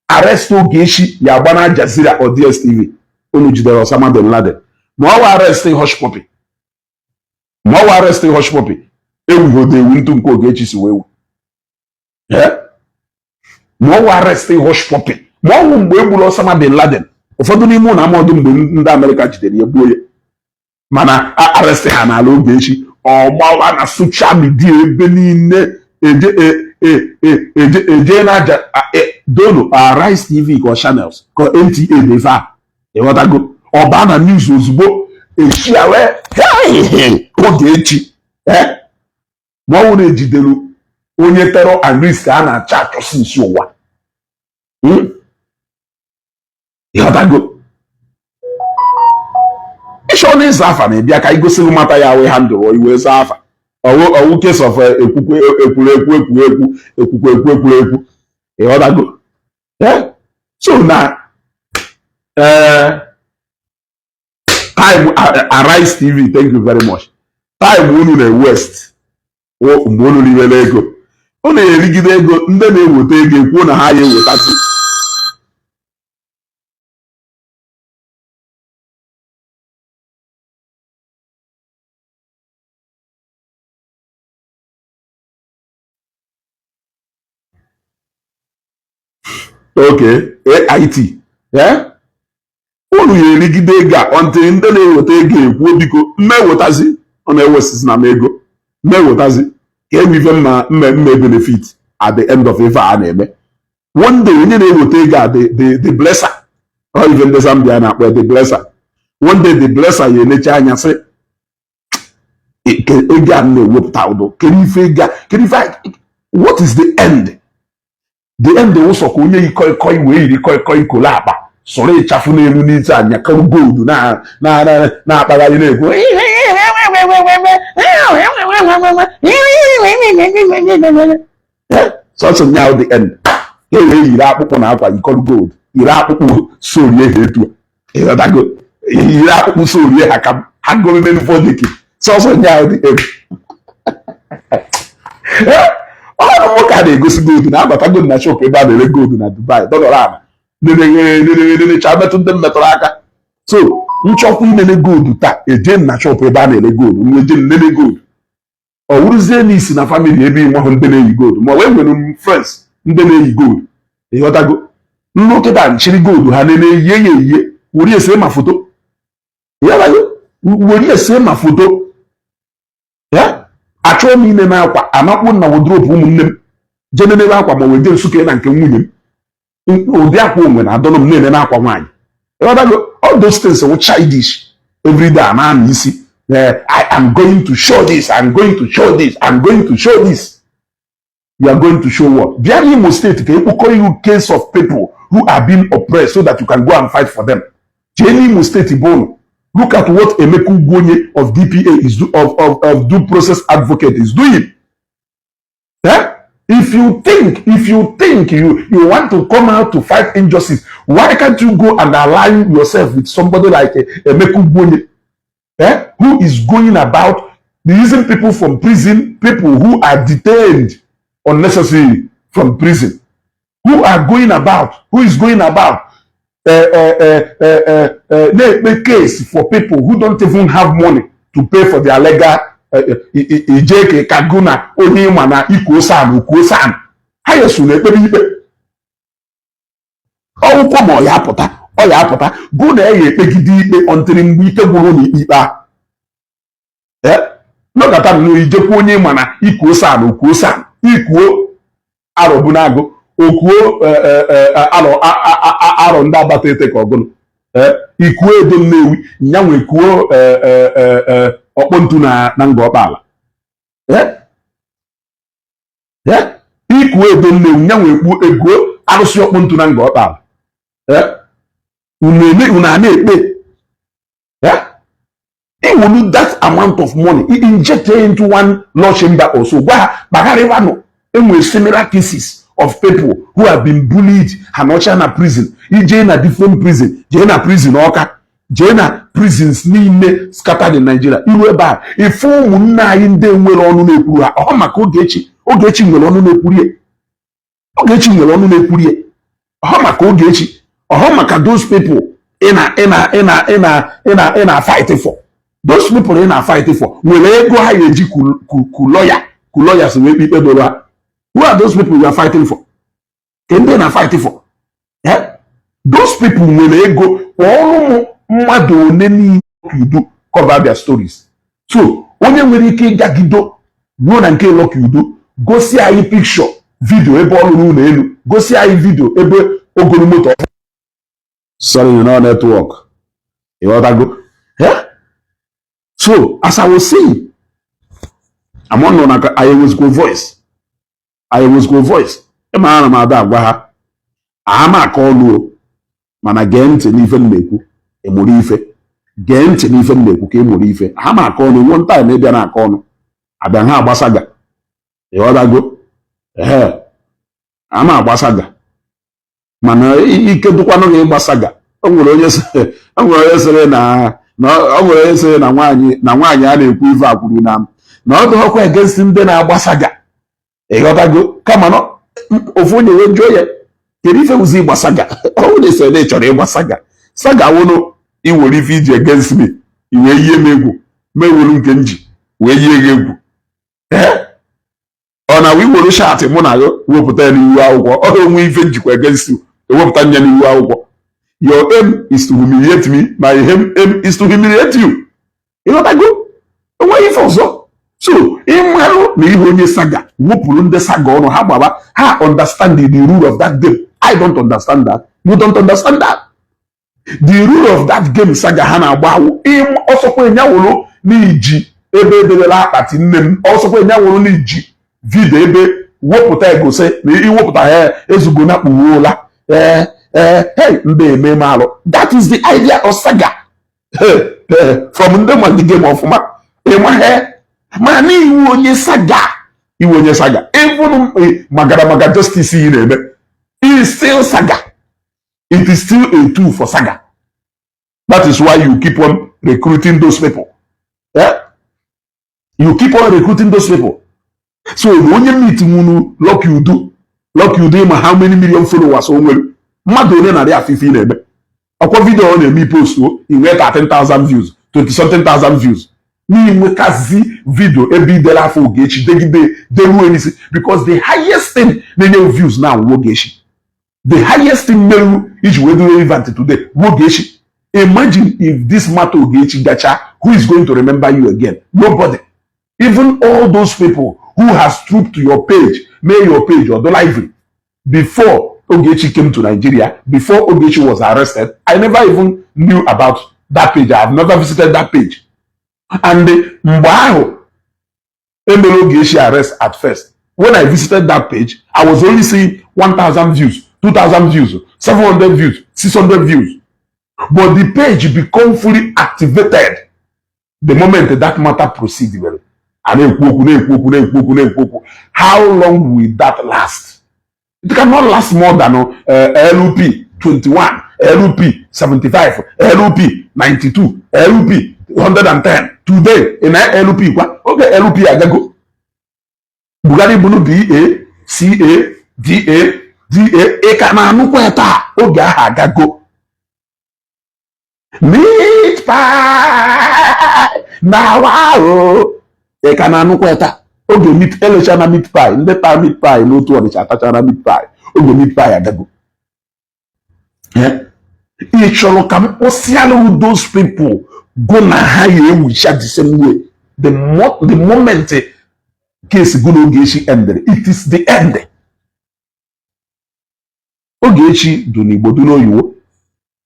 arrest Ogechi ya agba na Jazeera or DSTV. Unu jidere Osama bin Laden, ma ọ wa arrest Hushpuppi, ma ọ wa arrest Hushpuppi ewugodo ewu ntụ nke Ogechi si wee wu, ma ọ wa arrest Hushpuppi, ma ọ wụ mgbe e gburu Osama bin Laden. Ụfọdụ n'ime ụlọ amaọdụ mgbe ndị Amerịka jidere ya gbuo ya, mana arrest ha n'ala Ogechi ọgbawa na social media ebe niile. Eje eje eje na aja donu Arise TV ka Channels ka NTA dị ife a. Ịghọtago? Ọba na news ozugbo eshia wee Ogechi. Eh, ma ọ wụ na-ejidelu onye terror and risk a na-achọ achọsi nsi ụwa. Ịghọtago? Ịchọ na ịza afa na-ebịa ka igosi gị mata ya wee handle iwe zaa afa. Ọwụ ọwụ case of ekwukwe ekwuru ekwu ekwu ekwu ekwukwe ekwu ekwuru ekwu. Ịghọtago? Eh? So na time Arise TV, thank you very much. Time unu na waste mgbe unu riwere ego, unu erigide ego, ndị na-eweta ego ekwuo na ha ya ewetasị. Okay, AIT, eh, unu ya erigide ego a until ndị na-eweta ego ekwuo, biko mmewetazi, ọ na-ewesizi na m ego mmewetazi ka enwe ife mma mme mme benefit at the end of ife a na-eme. One day, onye na-eweta ego a, the blesser, ọ ife ndị Zambia na-akpọ the blesser, one day the blesser ya elecha anya sị, ego a m na-ewepụta ụdọ, kedu ife ego a, kedu ife, what is the end? The end ụsọ ka onye yi koi koi wee yiri koi koi kolo akpa sọrọ ịchafụ n'elu n'ite anyakọrọ gold na-akpagharị na-ekwu sọsọ nya. The end e wee yiri akpụkpọ na akwa yikọrọ gold, yiri akpụkpọ sorie ha etu a, ịghọtago, yiri akpụkpọ sorie ha ka ha goro n'elu fọdiki sọsọ nya. The end ọrụ nwoke a na-egosi gold na-abata gold na shop ebe a na-ere gold na Dubai, dọdọrọ ala nenecha metụ ndị m metụrụ aka. So nchọkwa inene gold taa, eje na shop ebe a na-ere gold, m eje nene gold. Ọ wụrụzie na isi na family ebe ịnwahụ ndị na-eyi gold, ma wee nwere m friends ndị na-eyi gold, ịghọtago, nnu kịta nchiri gold ha nene yie ya eyie, were ese ma foto, ịghọtago, were ese ma foto ya. Achọghị m ine akwa amakpụ na wardrobe ụmụnne m jee nenebe akwa, ma wee jee Nsụka na nke nwunye m, ụdị akwa onwe na adọnọ m na-ene n'akwa nwaanyị, ịghọtago. All those things wụ childish. Every day a na-ama isi, I am going to show this, I'm going to show this, I'm going to show this. You are going to show what? Bịa n'Imo State ka ekpokọ you case of people who are being oppressed so that you can go and fight for them. Jee n'Imo State bụ unu. Look at what Emeka Ugwuonye of DPA is do, of due process advocate is doing. Eh? If you think you want to come out to fight injustice, why can't you go and align yourself with somebody like Emeka Ugwuonye, eh, who is going about releasing people from prison, people who are detained unnecessarily from prison, who are going about, who is going about na-ekpe case for people who don't even have money to pay for their legal ije ka ka gụ na onye ịma na ikuo san okuo san ha yesu na-ekpere ikpe ọgwụkwọ, ma ọ ya apụta, ọ ya apụta gụ na ya ekpegide ikpe ọntịrị mgbe ike gwụrụ na ikpe ikpe ahụ nọkọta nnọọ ijekwa onye ịma na ikuo san okuo san ikuo arọbunagụ okuo arọ arọ ndị agbata ete ka ọgụnụ ikuo edo Nnewi nyanwe kuo ọkpọntu na nga ọkpala ikuo edo Nnewi nyanwe ekpuo eguo arụsị ọkpọntu na nga ọkpala unu a na-ekpe iwulu that amount of money inject into one law chamber or so, gwa ha kpagharịwanụ, enwere similar cases of people who have been bullied, ha nọcha na prison. Ijee na different prison, jee na prison Ọka, jee na prisons niile scattered in Nigeria, iru ebe a ife ụmụnne anyị ndị nwere ọnụ na-ekwuru ha. Ọ maka Ogechi, Ogechi nwere ọnụ na-ekwurie, Ogechi nwere ọnụ na-ekwurie. Ọ maka Ogechi, ọ maka those people ị na ị na ị na ị na ị na ị na fight for. Those people ị na fight for nwere ego ha ga-eji ku lawyer, ku lawyers wee kpe ikpe doro ha. Who are those people you are fighting for? Ke ndị na fight for? Eh? Those people nwere ego. Kpọọrọ m mmadụ one niile Lucky Udo cover their stories. So onye nwere ike ịgagido ruo na nke Lucky Udo gosi anyị picture, video ebe ọ rụrụ ụlọ elu, gosi anyị video ebe ogoro moto. Sorry, you know network, ịghọtago? Yeah? So as I was saying, Amụnụ na anyị enwezikwa voice, anyị enwezikwa voice. Ịma ana m ada agwa ha ama aka ọlụ o, mana gee ntị n'ife m na-ekwu, ịmụrụ ife. Gee ntị n'ife m na-ekwu ka ị mụrụ ife. Ha ma aka ọnụ one time ịbịa na aka ọnụ abịa ha agbasaga, ịghọtago? Ehe, a na-agbasaga, mana ike dụkwanụ gị ịgbasaga. O nwere onye sịrị na o nwere onye sịrị na nwaanyị a na-ekwu ife a kwuru na ọ dịghọkwa against ndị na-agbasaga, ịghọtago? Kama na ofu onye wee jụọ ya, kedu ife wụzi ịgbasaga? Ọ bụrụ na ị na ị chọrọ ịgbasaga, saga wụnụ iwere ife iji against me, i wee yie m egwu, ma ewelu nke m ji wee yie gị egwu. Ee, ọ na iwere chat mụ na gị wepụta ya n'iwu akwụkwọ, ọ onwe ife njikwa against you, ewepụta nya n'iwu akwụkwọ. Your aim is to humiliate me, my aim is to humiliate you, ịghọtago? Onweghị ife ọzọ. So ịmarụ na ihe onye saga wepụrụ ndị saga ọnụ ha gbaba, ha understand the rule of that game. I don't understand that, you don't understand that. The rule of that game saga ha na-agba awụ ọsọkwa ịnyawụrụ n'iji ebe edebela akpati nne m, ọsọkwa ịnyawụrụ n'iji video ebe wepụta egosi na iwepụta ha ezugo na kpughuola. Ee ee, hey, ndị eme m alụ. That is the idea of saga from ndị ma the game ọfụma. Ịma he mana iwu onye saga, iwu onye saga, even magara maga justice ị na-eme is still saga. It is still a tool for saga. That is why you keep on recruiting those people, yeah? You keep on recruiting those people. So onye meet nwunu Lucky Udo, Lucky Udo, ịma how many million followers o nwere? Mmadụ onye narị afọ ife ị na-eme ọkwa video ọ na-eme, post o inwe 13,000 views, 20 something thousand views, n'inwekazi video ebe idere afọ Ogechi degide deruo n'isi, because the highest thing na-enye views now Ogechi, the highest thing meru iji wee do relevant today, Ogechi. Imagine if this matter Ogechi gacha, who is going to remember you again? Nobody. Even all those people who has trooped to your page, made your page or lively before Ogechi came to Nigeria, before Ogechi was arrested, I never even knew about that page. I have never visited that page. And mgbe ahụ emere Ogechi arrest at first, when I visited that page, I was only seeing 1,000 views, 2,000 views, 700 views, 600 views. But the page become fully activated the moment that matter proceed. Well, a na-ekwu okwu, na-ekwu okwu, na-ekwu okwu, na-ekwu okwu. How long will that last? It cannot last more than LP 21, LP 75, LP 92, LP 110. Today, in LP kwa, oge LP agago. Bugari bụrụ BA, CA, DA, DA, ị ka na-anụkwa ya taa, oge ahụ agago. Meat pie na wow, ị ka na-anụkwa ya taa, oge meat elechana meat pie, ndị taa meat pie n'otu Ọnịcha atachara meat pie, oge meat pie agago. Ị chọrọ ka m kpọsịalụ those people go na ha ya ewucha the same way. The moment case go na Ogechi ended, it is the end. Ogechi dị n'Igbo, dị n'oyiwo,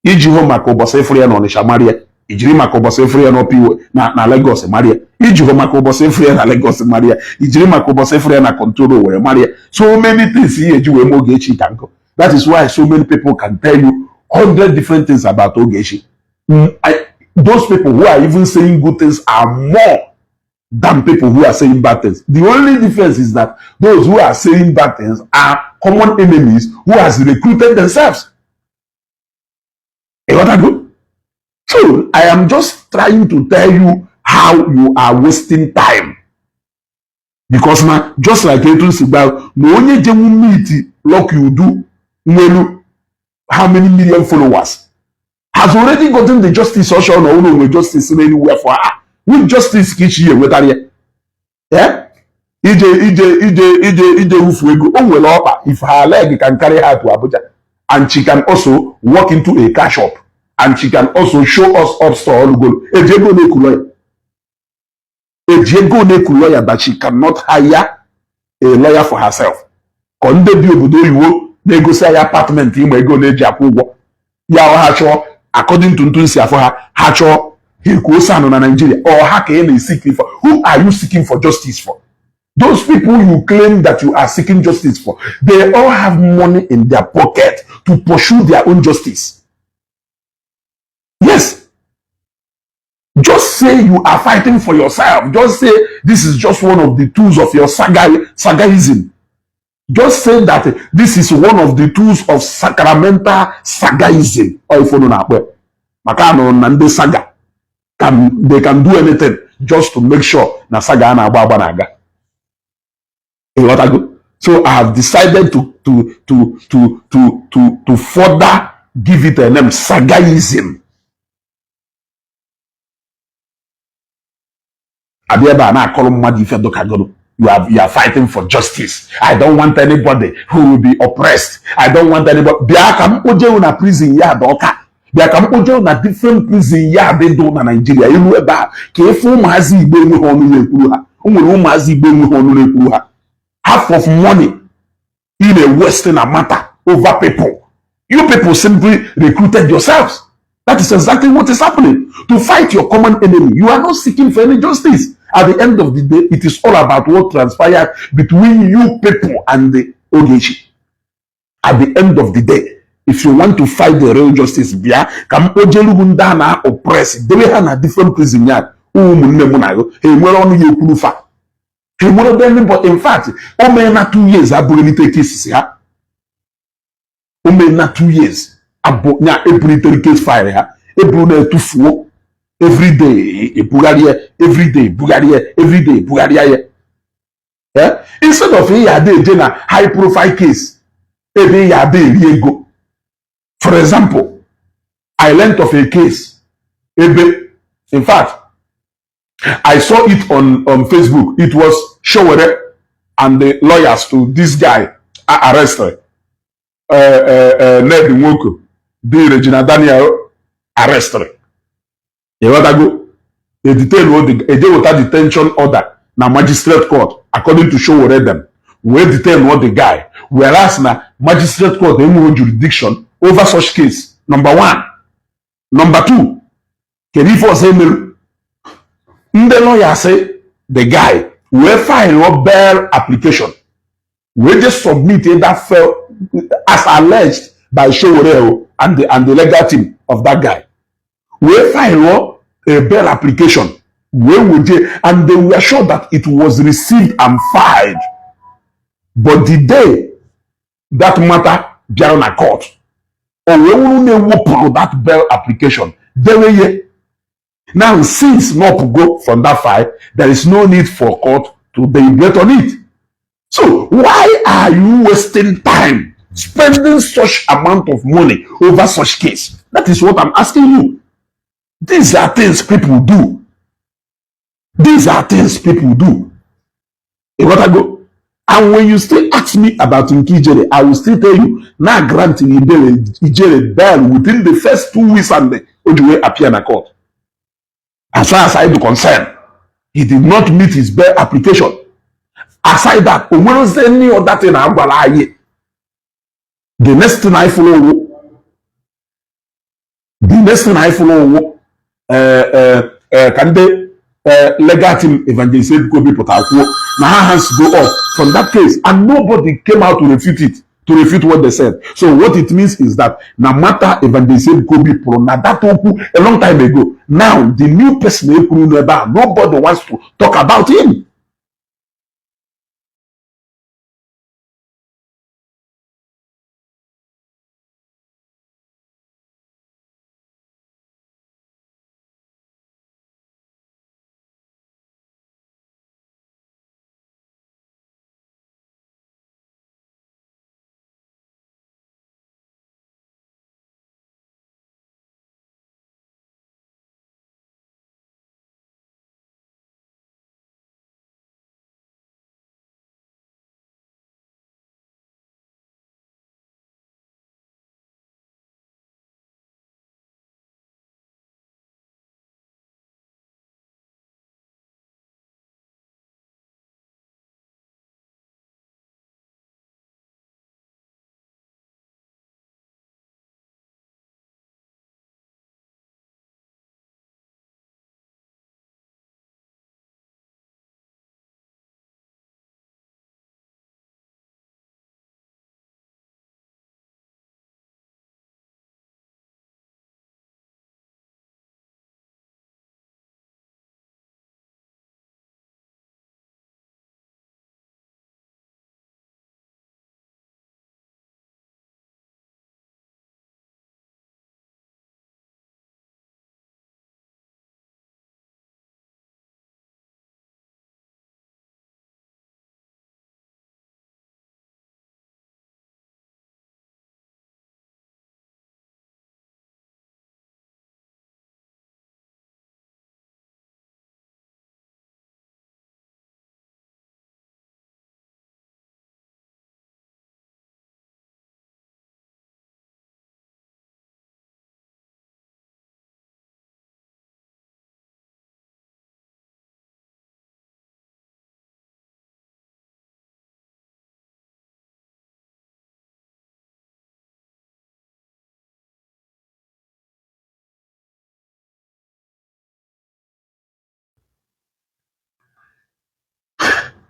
iji hụ maka ụbọchị ịfụrụ ya na Ọnịcha mara ya, ijiri maka ụbọchị ịfụrụ ya n'Ọpa Iwe na Lagos mara ya, iji hụ maka ụbọchị ịfụrụ ya na Lagos mara ya, ijiri maka ụbọchị ịfụrụ ya na control were mara ya. So many things ihe eji wee mee Ogechi ka nkụ. That is why so many people can tell you 100 different things about Ogechi. Those people who are even saying good things are more than people who are saying bad things. The only difference is that those who are saying bad things are common enemies who has recruited themselves. You got that good? So I am just trying to tell you how you are wasting time. Because now, just like etu si gba na onye jenwu meet Lucky Udu nwelu how many million followers has already gotten the justice, ọsọ na ụlọ onwe justice anywhere for her. Which justice ka ichi ya enwetara ya? Eh? Ije ije ije ije ije wufu ego o nwere ọkpa. If her leg can carry her to Abuja and she can also walk into a car shop and she can also show us up store olugolo, eji ego na-eku lawyer, eji ego na-eku lawyer that she cannot hire a lawyer for herself? Ka ndị bi obodo oyibo na-egosi anyị apartment, ịma ego na-eji akwụ ụgwọ ya, ọ ha chọọ, according to ntu nsi afọ ha, ha chọọ ha ekwuo sanụ na Nigeria, ọ ha ka ị na-eseek for? Who are you seeking for justice for? Those people you claim that you are seeking justice for, they all have money in their pocket to pursue their own justice. Yes. Just say you are fighting for yourself. Just say this is just one of the tools of your sagaism. Just say that this is one of the tools of sacramental sagaism. Or if you know, maka anụrụ na ndị saga can they can do anything just to make sure na saga a na-agba agba na-aga. Ịghọtago? So I have decided to further give it a name, sagaism. Abịa ebe a na-akọrọ mmadụ ife dụkagoro. You are fighting for justice. I don't want anybody who will be oppressed. I don't want anybody. Bịa ka m kpojewu na prison yard Ọka. Bịa ka m kpojewu na different prison yard dị na Nigeria. Iru ebe a ka efe ụmụazị Igbo enweghị ọnụ na-ekwuru ha. O nwere ụmụazị Igbo enweghị ọnụ na-ekwuru ha. Half of money in a western matter over people. You people simply recruited yourselves. That is exactly what is happening. To fight your common enemy, you are not seeking for any justice. At the end of the day, it is all about what transpired between you people and the Ogechi. At the end of the day, if you want to fight the real justice, bịa ka m kpojelugu ndị a na-oppress, debe ha na different prison yard. Ụmụnne m na ha enwere ọnụ ya ekwuru fa. Ha enwere anybody. In fact, o mee na 2 years abụrụlite cases ha. O mee na 2 years abụ nya ebulitere case file ha, eburu na-etufuo everyday, ebugharịa everyday, ebugharịa everyday, ebugharịa ya. Instead of ị ya ada eje na high profile case ebe ị ya ada eri ego. For example, I learnt of a case ebe, in fact, I saw it on Facebook. It was Sowore and the lawyers to this guy arrested, Ned Nwoko, the Regina Daniel arrested. Ịghọtago? Ejeweta detention order na magistrate court, according to Sowore them, wee detain the guy, whereas na magistrate court enweghị jurisdiction over such case, number one. Number two, kedu ife ọzọ emerụ? Ndị lawyer sị the guy wee file bail application, wee just submit that file as alleged by Sowore and the legal team of that guy, wee file a bail application, wee weje, and they were sure that it was received and filed. But the day that matter bịara na court, o wee wuru na-ewepụrụ that bail application, dewe ye. Now, since not go from that file, there is no need for court to deliberate on it. So why are you wasting time spending such amount of money over such case? That is what I'm asking you. These are things people do. These are things people do. Ịghọtago? And when you still ask me about nke Ijere, I will still tell you, na grant Ijere bail within the first 2 weeks and the o ji wee appear na court. As far as I do concern, he did not meet his bail application. Aside that, o nwere any other thing a gwara anyị? The next thing I follow wụ ka ndị legal team Evangelist Ebuka Obi pụtara kwuo na ha hands go off from that case, and nobody came out to refute it, to refute what they said. So what it means is that na matter Evangelist Ebuka Obi pụrụ na that okwu a long time ago. Now the new person ekwuru n'ebe a, nobody wants to talk about him.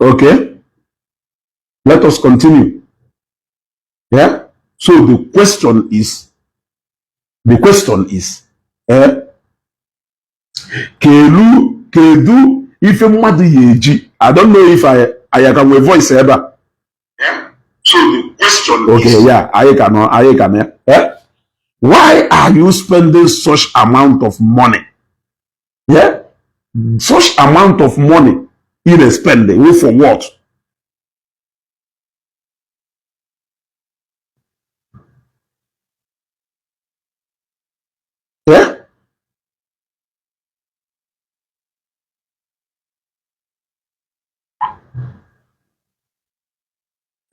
Okay, let us continue. Yeah. So the question is, kelu kedu ife mmadụ ya eji? I don't know if I can nwee voice ebe a. So the question Okay, is, yeah, anyị ka nọ, anyị ka nọ. Eh? Why are you spending such amount of money? Yeah? Such amount of money ị na-spend for what? Yeah?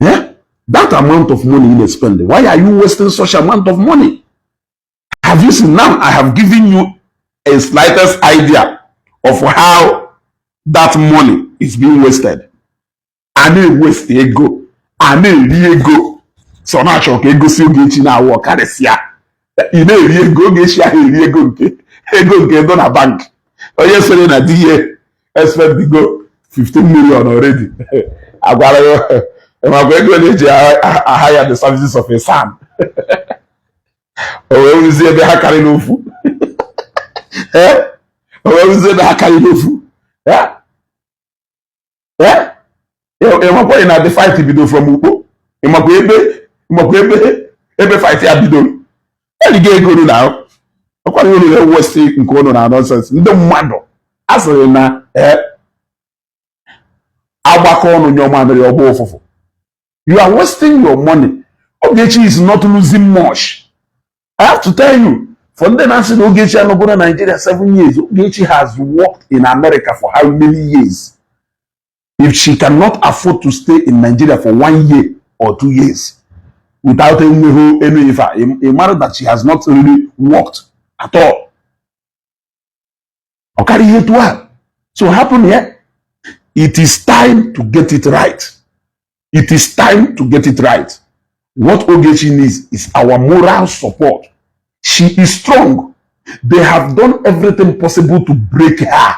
Yeah? That amount of money ị na-spend, why are you wasting such amount of money? Have you seen now? I have given you a slightest idea of how that money is being wasted. A na-waste ego, a na-eri ego. So na-achọ ka egosi Ogechi na-awụ karịsịa. Ị na-eri ego, Ogechi ahụ eri ego nke ego na bank. Onye sịrị na di ya expect go 15 million already. Agwara ya makwa ego na-eji aha ya the services of a SAN. O wee wuzie ebe ha karịrị ofu. O wee wuzie ebe ha karịrị ofu. Ịmakwa na the fight bido from Ukpo. Ịmakwa ebe fight ya bidoro. Erigo ego unu na ọkwara unu na-ewesi nke unu na nonsense. Ndị mmadụ a sịrị na agbakọ ọnụ nyụọ mamịrị, ọgba ụfụfụ. You are wasting your money. Ogechi is not losing much. I have to tell you, for ndị na-asị na Ogechi anọgo na Nigeria 7 years, Ogechi has worked in America for how many years? If she cannot afford to stay in Nigeria for one year or 2 years without enweghị enu ife a, ị mara that she has not really worked at all. Ọ karịa ihe etu a. So happen here. It is time to get it right. It is time to get it right. What Ogechi needs is our moral support. She is strong. They have done everything possible to break her.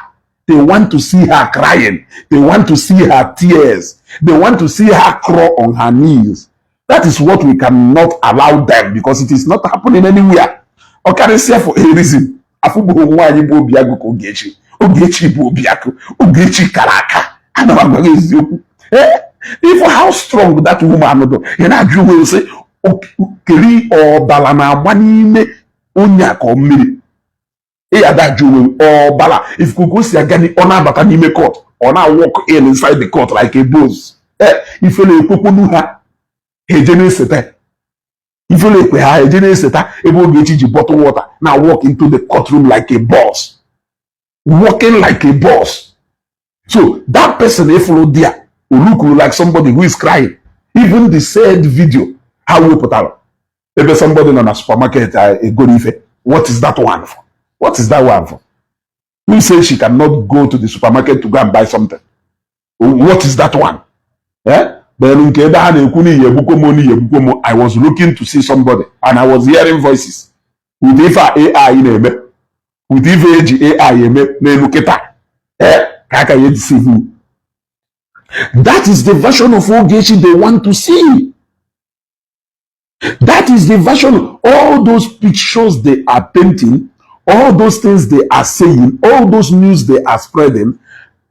They want to see her crying. They want to see her tears. They want to see her crawl on her knees. That is what we cannot allow them, because it is not happening anywhere. Ọ karịsịa for a reason. Afụbụghị nwaanyị bụ Obiagụ ka Ogechi. Ogechi bụ Obiakụ. Ogechi kara aka. Ana m agwa gị eziokwu. If how strong that woman dị, ị na-ajụ onwe sị, keri ọbala na-agba n'ime onye a ka ọ mmiri? Ị ya ada ajụ onwe ọbala if o si aga, ọ na-abata n'ime court, ọ na-walk in inside the court like a boss. Ifele ekwekwonu ha, ha eje na-eseta ifele ekwe, ha eje na-eseta ebe Ogechi ji bottle water na walk into the courtroom like a boss, walking like a boss. So that person ifulu there look like somebody who is crying. Even the said video ha wepụtara ebe somebody nọ na supermarket egoro ife, what is that one for? What is that one for? Who say she cannot go to the supermarket to go and buy something? What is that one? Eh? Then nke ebe ha na-ekwu n'ihi egbukwo m, n'ihi egbukwo m, I was looking to see somebody and I was hearing voices. With ife a AI na-eme, with ife eji AI eme n'elu kịta, ka aka ya deceive you. That is the version of Ogechi they want to see. That is the version. All those pictures they are painting, all those things they are saying, all those news they are spreading,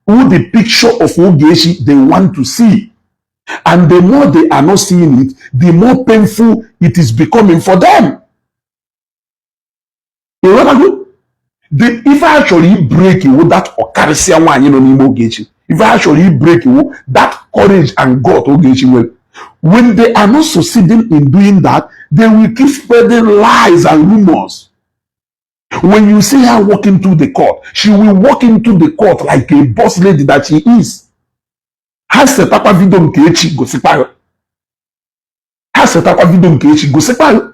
who the picture of Ogechi they want to see. And the more they are not seeing it, the more painful it is becoming for them. Ịghọtago? The ife a chọrọ i break wu that ọkarịsịa nwaanyị nọ n'ime Ogechi. Ife a chọrọ i break wu that courage and gut Ogechi nwere. When they are not succeeding in doing that, they will keep spreading lies and rumors. When you see her walking through the court, she will walk into the court like a boss lady that she is. Ha setakwa video nke echi gosikwa ya. Ha setakwa video nke echi gosikwa ya.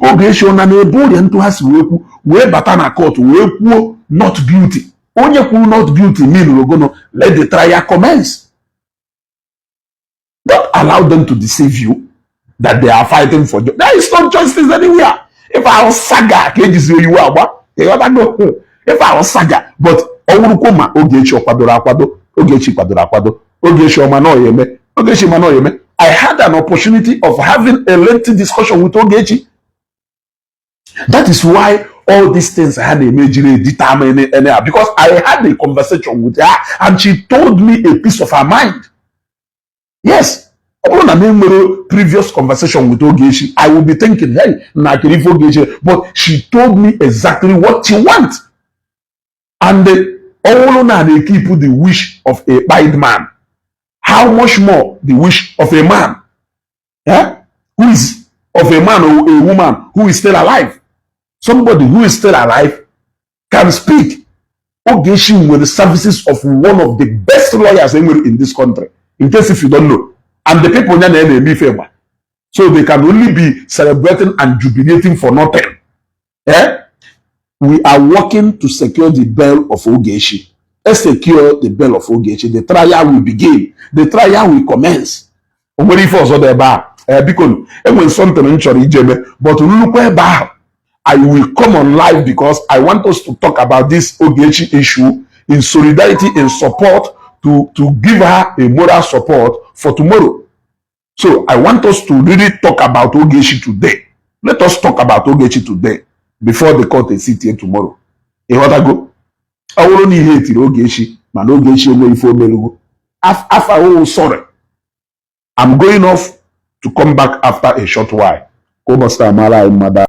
Ogechi ọ na na-ebe ọrịa ntụ ha si wee kwu wee bata na court wee kwuo not guilty. Onye kwuru not guilty mean rogono, let the trial commence. Don't allow them to deceive you that they are fighting for justice. There is no justice anywhere. If ahụ saga ka ejizi oyiwe agba, ịghọtago? If ahụ saga, but ọ wụrụkwa ma Ogechi ọ kwadoro akwado, Ogechi kwadoro akwado. Ogechi ọma na ọ ya eme, Ogechi ma na ọ ya eme. I had an opportunity of having a lengthy discussion with Ogechi. That is why all these things ha na-eme jiri determine anyhow, because I had a conversation with her and she told me a piece of her mind. Yes, ọ bụrụ na m enwere previous conversation with Ogechi, I will be thinking, "Hey, na kedu ife Ogechi?" But she told me exactly what she want. And ọ bụrụ na na-ekeep the wish of a kpied man, how much more the wish of a man, eh? Who is of a man or a woman who is still alive? Somebody who is still alive can speak. Ogechi nwere services of one of the best lawyers enwere in this country, in case if you don't know. And the people ya na na-eme ife gba, so they can only be celebrating and jubilating for nothing, eh? We are working to secure the bail of Ogechi. Let's secure the bail of Ogechi, the trial will begin, the trial will commence. O nwere ife ọzọ dị ebe a? Ee, biko, enwere something m chọrọ ijeme, but nnukwu ebe ahụ, I will come on live because I want us to talk about this Ogechi issue in solidarity, in support, to give her a moral support for tomorrow. So I want us to really talk about Ogechi today. Let us talk about Ogechi today before the court is sit here tomorrow. Ịghọtago? Ọ bụrụ na ihe etiri Ogechi, mana Ogechi enweghị ife omelugo. Afa oh, sorry. I'm going off to come back after a short while. Ka ụbọchị taa mara anyị mmadụ.